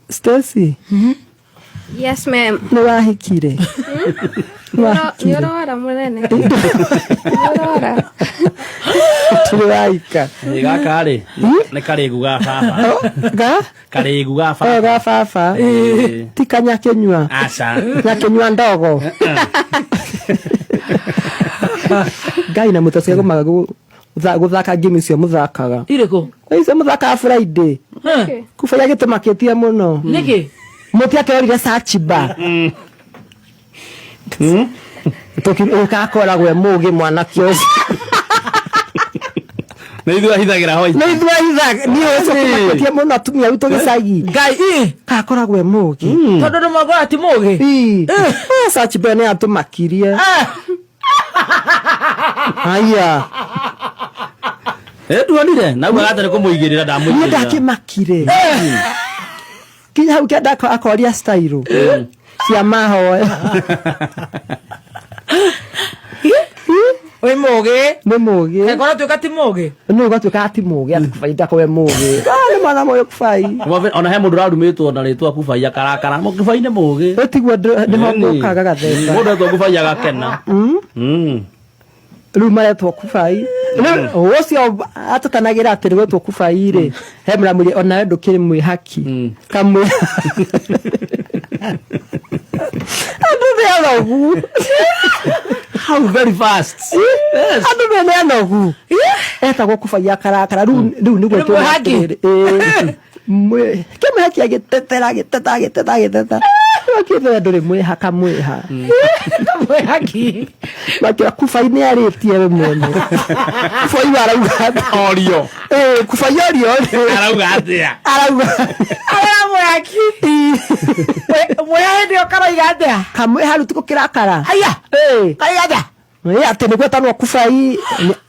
Stacy. Yes, ma'am. Nĩ wahikire? Nĩ ũrora mũnene. Nĩ ũrora. Tũrĩ wahika. Ĩ, gaka rĩ nĩ karĩgu ga baba. Ga? Karĩgu ga O baba. ga baba. Ĩ. Ti kanyakĩnyua. Aca. Nyakĩnyua ndogo. Ngai na mũtacige kũmaga gũthaka game icio mũthakaga. Irĩkũ? Icio mũthakaga Friday. Kuba ya gĩtũmakĩtie mũno. Nĩkĩ? Mũti akĩrorire Sachiba. Tũkakoragwo e mũgĩ mwanake ũcio. Nĩ ithuĩ ahithagĩra hoi. Nĩ ithuĩ ahithaga. Niĩ ũcio tũmakĩtie mũno atumia witũ gĩcagi. Ngai ĩ. Kakoragwo e mũgĩ. Tondũ nĩ mwakora ti mũgĩ. Ii. Sachiba nĩ atũmakirie. Haya. Ĩ, nduonire na ugaga atĩ nĩ kũmũigĩrĩra Niĩ ndamũigĩrĩra. ndakĩmakire. Kinya hau kĩanda akoria style cia mahoya. Wĩ mũgĩ. Nĩ mũgĩ. Kekora tuĩka ti mũgĩ. Nĩ ũgatuĩka ti mũgĩ atĩ kubai ndakowe mũgĩ. Ah, nĩ mwana mũgĩ kubai. Ona he mũndũ ũrarumĩtwo na rĩtwa kubai akarakara. Kubai nĩ mũgĩ. Ũtiguo nĩho ngũkaga gathemba. Mũndũ etwo kubai agakena. Rĩu maretwo kubai. Rĩu ũcio atũtanagĩra atĩ nĩ gwetwo kubai rĩ, he mũramwĩre onawe ndũkĩrĩ mwĩhaki. Kamwĩ. Andũ nĩ anogu. How very fast. Yes. Andũ nĩ anogu. Etagwo kubai akarakara. Rĩu rĩu nĩguo Nĩ mwĩhaki? atĩrĩrĩ. Kĩmwĩhaki agĩtetera agĩteta agĩteta agĩteta. Akĩthera ndũrĩ mwĩhaka mwĩha. Mwĩhaki. Makĩra kubai nĩ arĩtie we mwene. Kubai arauga atĩa? Orio. Ĩĩ, kubai orio rĩ. Arauga atĩa? Arauga. Arera mwĩhaki. Mwĩha hĩndĩ ĩyo karoiga atĩa? Kamwĩha rĩu ti gũkĩrakara. Haiya. Ĩĩ. Karoiga atĩa? Ĩĩ, atĩ nĩ gwetanwo kubai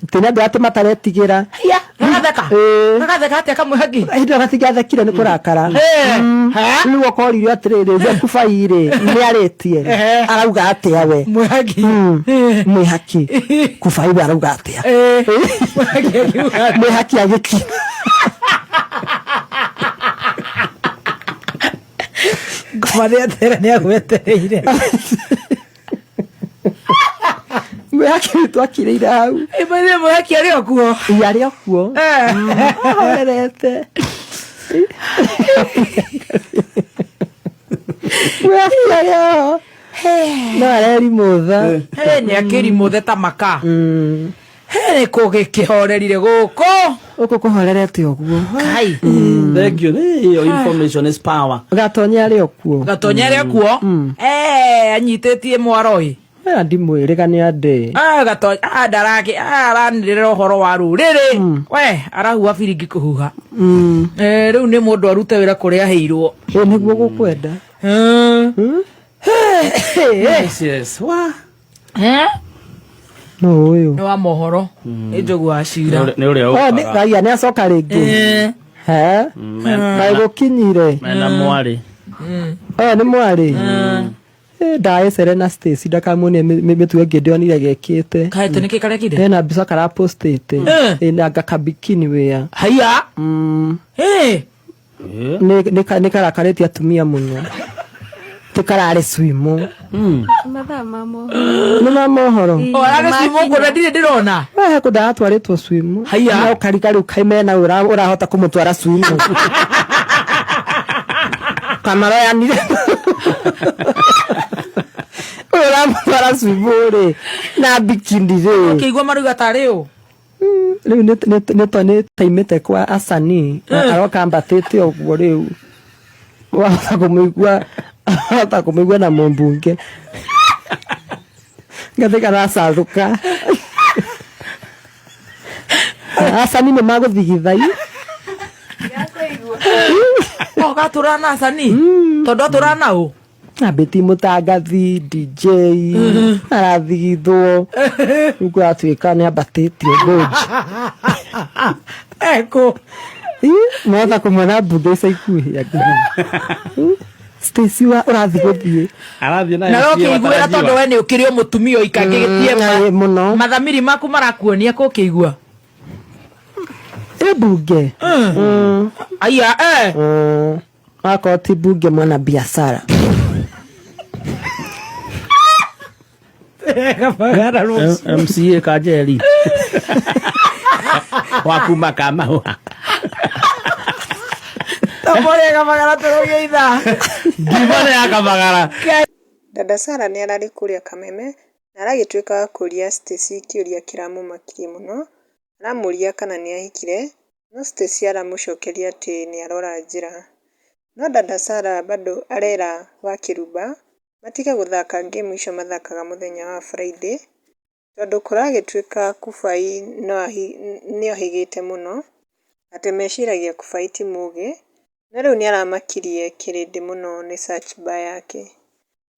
atĩ nĩ andũ atĩ mataretigĩra. Haiya. Gagatheka. Ĩĩ. Gagatheka atĩa kamwĩhaki? Hĩndĩ ĩyo gatingĩathekire nĩ kũrakara. Ĩĩ. Ha? Rĩu okoririo atĩrĩrĩ, we kubai rĩ nĩ arĩtie. Ehe. Arauga atĩa we? Mwĩhaki. Mwĩhaki. Kubai we arauga atĩa? Ĩĩ. Mwĩhaki akiuga atĩa? Mwĩhaki agĩkira. Ngoma nĩ etere nĩ agwetereire. Mwĩhaki witũ akirĩire hau. Ĩmwe mwĩhaki arĩ o kuo. Ĩ, arĩ o kuo. Ahorerete. Mwĩhaki arĩ oho. No arerimũtha. He nĩ akĩrimũthe ta maka. He nĩ kũ gĩkĩhorerire gũkũ. Gũkũ kũhorerete ũguo. Kai. Thank you. Ĩyo information is power. Gatonya arĩ o kuo. Gatonya arĩ o kuo. Eh, anyitĩtie mwaroi. Aya ndimwĩrĩga nĩ andĩ. Ah, gatonya ah, ndarake ah, aranĩrĩra ũhoro wa rũrĩrĩ. We, arahuha biringi kũhuha. Eh, rĩu nĩ mũndũ arute wĩra kũrĩa aheirwo. Ĩ nĩguo gũkwenda. Yes, yes. Wa. Eh? No ũyũ. Nĩ wa mohoro. Nĩ njogu wa cira. Nĩ ũrĩa Oh, nĩ ũkaga. raia nĩ acoka rĩngĩ. Eh. He? Kaĩ gũkinyire. Mena mwarĩ. Oh, nĩ mwarĩ. Eh, ndaecere na Stacy ndakamuonie mĩtugo ĩngĩ ndĩonire gekĩte. Kaĩ tũ nĩkĩ karekire? Hena mbica karapostĩte. Eh. Ĩna anga kabikini wĩa. Haiya. Eh. Nĩ karakarĩtie atumia mũno. Tĩ kararĩ swimu. Mathaa ma mohoro. Nĩ ma mohoro. O ararĩ swimu kũrĩa ndirĩ ndĩrona. Wehe kũ ndaratwarĩtwo swimu. Haiya. No karika rĩu kaimena ũrahota kũmũtwara swimu. Kamaroyanire. Ũyũ ũramũtwara swimu rĩ na bikini rĩ. Ũkĩigua marauga tarĩ ũ? Rĩu nĩ taimĩte kwa asanii aroka ambatĩte ũguo rĩu wahota kũmũigua wahota kũmũigua na mũmbunge ngathĩ karacagũka asanii nĩ magũthigitha O gatũra na acani. Tondũ atũra na ũ? Ambĩti mũtangathi DJ arathigithwo rĩu kũratuĩka nĩ ambatĩtie ngũnji. Ekũ. Mwahota kũmwona mbunge ica ikuhĩ. Stacy wa ũrathiĩ gũthiĩ. Arathiĩ na Na MCA ũkĩiguĩra tondũ watarajiwa. we nĩ ũkĩrĩ o mũtumia ũikangĩgĩtie Ĩ, mũno. Mathamiri maku marakuonia kũ ũkĩigua. Ĩ mbunge. Aya eh. Akorwo ti mbunge mwana biacara. Kabagara rũciũ. MCA Kanjeri wa kuma Kamahũa. Tamũrĩa Kabagara tũrũgie ithaa. Ngima nĩ ya Kabagara. Dada Sarah nĩ ararĩ kũrĩa Kameme na aragĩtuĩka wa kũria Stacy kĩũria kĩramũmakirie mũno, aramũria kana nĩ ahikire, no Stacy aramũcokeria atĩ nĩ arora njĩra. No dada Sarah bado arera Wakĩrumba matige gũthaka game icio mathakaga mũthenya wa Friday, tondũ kũragĩtuĩka Kubai nĩohĩgĩte mũno, atĩ meciragia Kubai ti mũgĩ, no rĩu nĩaramakirie kĩrĩndĩ mũno nĩ search bar yake.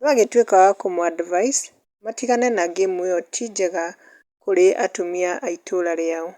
Rĩu agĩtuĩka wa kũmũ advise matigane na game ĩyo ti njega kũrĩ atumia a itũra rĩao.